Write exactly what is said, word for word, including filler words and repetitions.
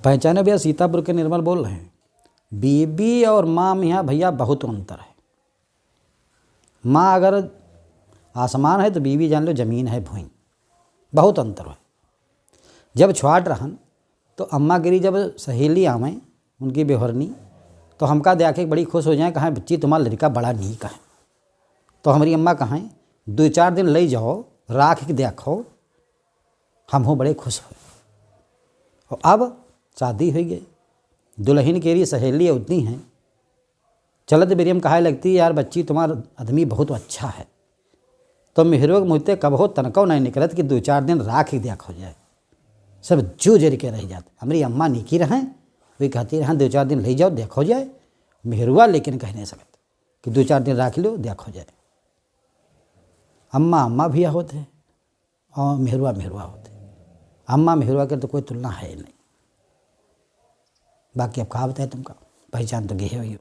पहचाने भैया, सीतापुर के निर्मल बोल रहे हैं। बीबी और माँ में यहाँ भैया बहुत अंतर है। माँ अगर आसमान है तो बीबी जान लो जमीन है भुइँ, बहुत अंतर है। जब छोट रहन तो अम्मा गिरी जब सहेली आवें उनकी बेहोरनी, तो हमका देखे के बड़ी खुश हो जाएँ, कहें, "बच्ची, तुम्हारा लड़का बड़ा नीक है।" तो हमारी अम्मा कहें, "दो चार दिन ले जाओ, राख के देखो, हम हो बड़े खुश हो।" और अब शादी हो गई, दुल्हन के लिए सहेली उतनी हैं, चलत बेरियम कहे लगती, "यार बच्ची, तुम्हारा आदमी बहुत अच्छा है।" तो मेहरुआ के मुँह ते कबहो तनको नहीं निकलत कि दो चार दिन राख ही देखो जाए, सब जू जर के रह जात। हमारी अम्मा नीकी रहें, वही कहती रहें, "दो चार दिन ले जाओ, देखो जाए।" मेहरुआ लेकिन कह नहीं सकत कि दो चार दिन राख लो, देखो जाए। अम्मा अम्मा भैया होते हैं और मेहरुआ मेहरुआ होते हैं। अम्मा मेहरुआ के तो कोई तुलना है ही नहीं। बाकी अब का बताए तुमका, पहचान तो गेहे हुई हो।